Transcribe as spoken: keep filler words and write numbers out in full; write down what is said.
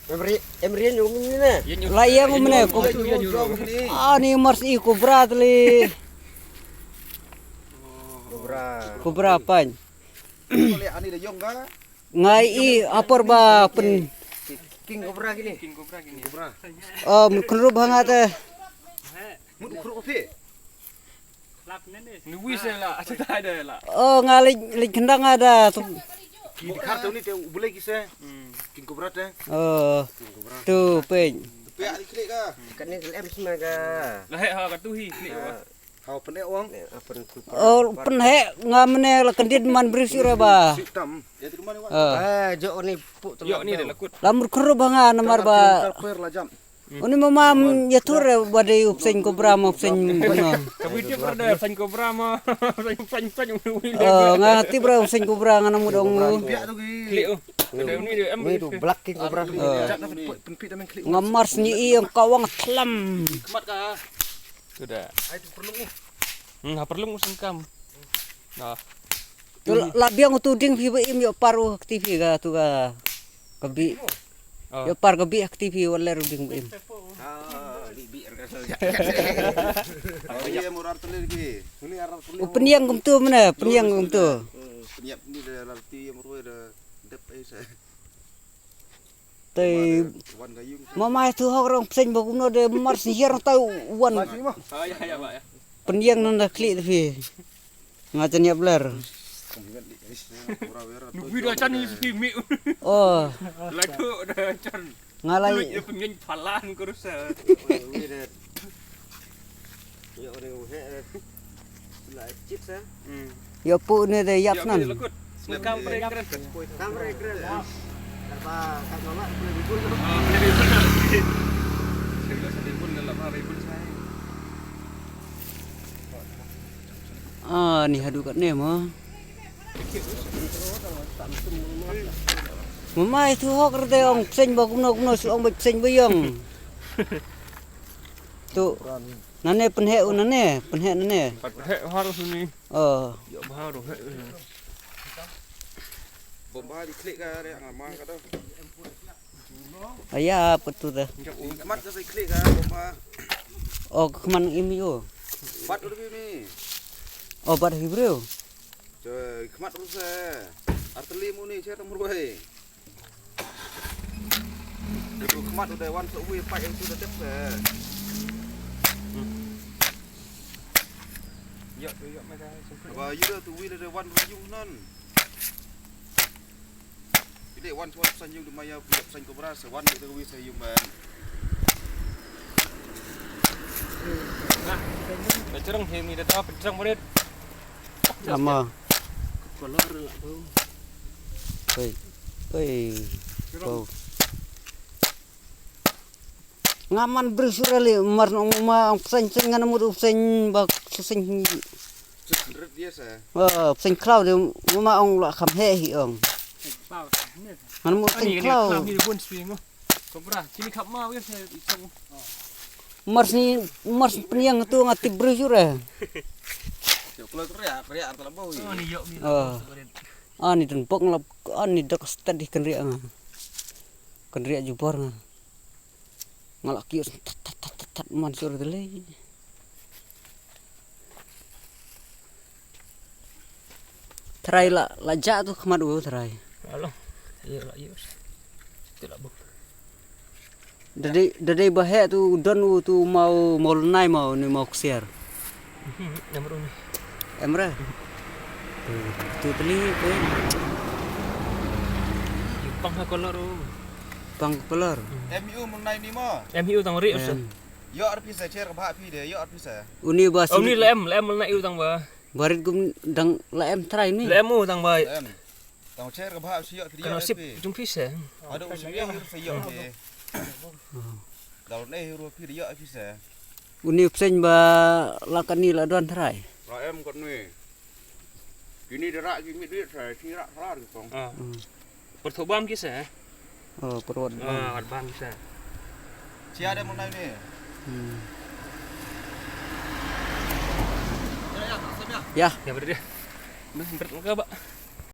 Em ri-, em rian yung ni na. La yang um ne ko. Ani mars i kobra tli. Kobra. Kobra pan. Ani da yung ka. Ngai i apor ba pen. King kobra kini. King kobra kini. Kobra. Oh, mut khnrup hanga te. Mut khnrup phi. Ni wi se la, ata da la. Oh, nga lej, lej khendang ada tu. Ki dikhar tu ni te u bulai ki se. King kobra te. Oh. Tu pej. Pe ali klik ka. Kat ni lem sma ka. La he ha ka tu hi klik wa. Hau pyneh wang. Oh, pyneh nga mene la kendit man bris ura ba. Sitam. Ah, jo ni pu tu. Yo ni de lakut. Lamur kru ba nga namar ba. Kar per la jam. Uni mama yatur ba de upsen kobra ma upsen bano. Tapi dia pernah ada upsen kobra ma. Upsen, upsen, upsen, upsen. Oh, nga ti bra upsen kobra nga namu dong. Klik oh. Ada ni dia em. Ni tu black king kobra. Nga mars ni i yang kawang tlam. Kemat ka. Sudah. Ai tu perlu. Hmm, ha perlu sengkam. Nah. Tu la biang tu ding phi ba im yo par u T V ga tu ga ka bi. Yo par ka bi T V wa ler u ding ba im. U pynïang kum tu mene, pynïang kum tu. Pynïap ni da lar ti ya murwe da dep ai sa. Te mama tu hok rong pseng ba kumno de mar sihir tau wan. Pynïang nan da klik phi. Nga jan ïap ler. Nukwi da chan ni spi mi. Oh. Lagu da chan. Nga lai. Lu ya pengin palan kurus. Yo pu ne de ïap nan. Kam pre kren. Kam pre kren. Ba kam mama pre bibul. Ah, ni hadu kat ne mo. Mama itu hok rede ong pseng ba kumno kumno su ong ba pseng ba yong. Tu nane pynhe u nane pynhe nane. Pat he har sini. Oh. Ya baru he. Bomba di klik ka re ngamang ka tu. Aya apa tu dah? Khmat ka sai klik ka bomba. Oh, khman imi o. Bat udah imi. Oh, bat Hebrew. Coy, khmat rusa. Arteli muni cer murwai. Itu khmat udah wan sok wi pai itu udah dep. Ya tu ya mereka. Ba yu tu wi udah wan rujung nan. Ile wan wan san yung di maya wi san kobra se wan tu wi se yung ban. Nah, pecereng he mi dah pecereng murid. Ama. Kolor lah tu. Oi. Oi. Kau. Nga man briew shu rali mar nong ma ong pseng pseng ngan mut pseng ba pseng. Rit dia sa. Wa pseng khlaw de ma ong la kham he hi ong. Ngan mut pseng khlaw. Mar sni mar sni pynïang tu nga tip briew shu re. Ani dun bok nga la ani dak stad hi kynriah nga. Kynriah jubor nga. Nga la kios tat tat tat tat tat man sur de lei. Trai la la ja tu khmat u trai. Alo. Iya la iya. Tu la bu. Dade dade ba he tu don u tu mau mau lenai mau ni mau ksiar. Namru ni. Emre. Tu tu teli tu. Pang ha kolor u. Pang kolor. M U menai ni mo. M U tang ri us. Yo arpisa cer ka bha phi de yo arpisa. Uni ba. Uni lem lem na iu tang ba. Barit gum dang lem trai ni. Lem u tang ba. Tang cer ka bha si yo tri. Kana sip jung phi se. Ada u si yo se yo ni. Dal ne ru phi yo phi se. Uni pseng ba la kani la don trai. Lem kot ni. Kini dara ki mit rit sa, kini rak rar ki tong. Ah. Hmm. Pertobam ki sa, eh? Oh, perwat bam. Ah, bam ki sa. Cia ada menai ni. Hmm. Ya, ya, tak sem ya. Ya. Ya, berada. Dah, berat muka, Pak.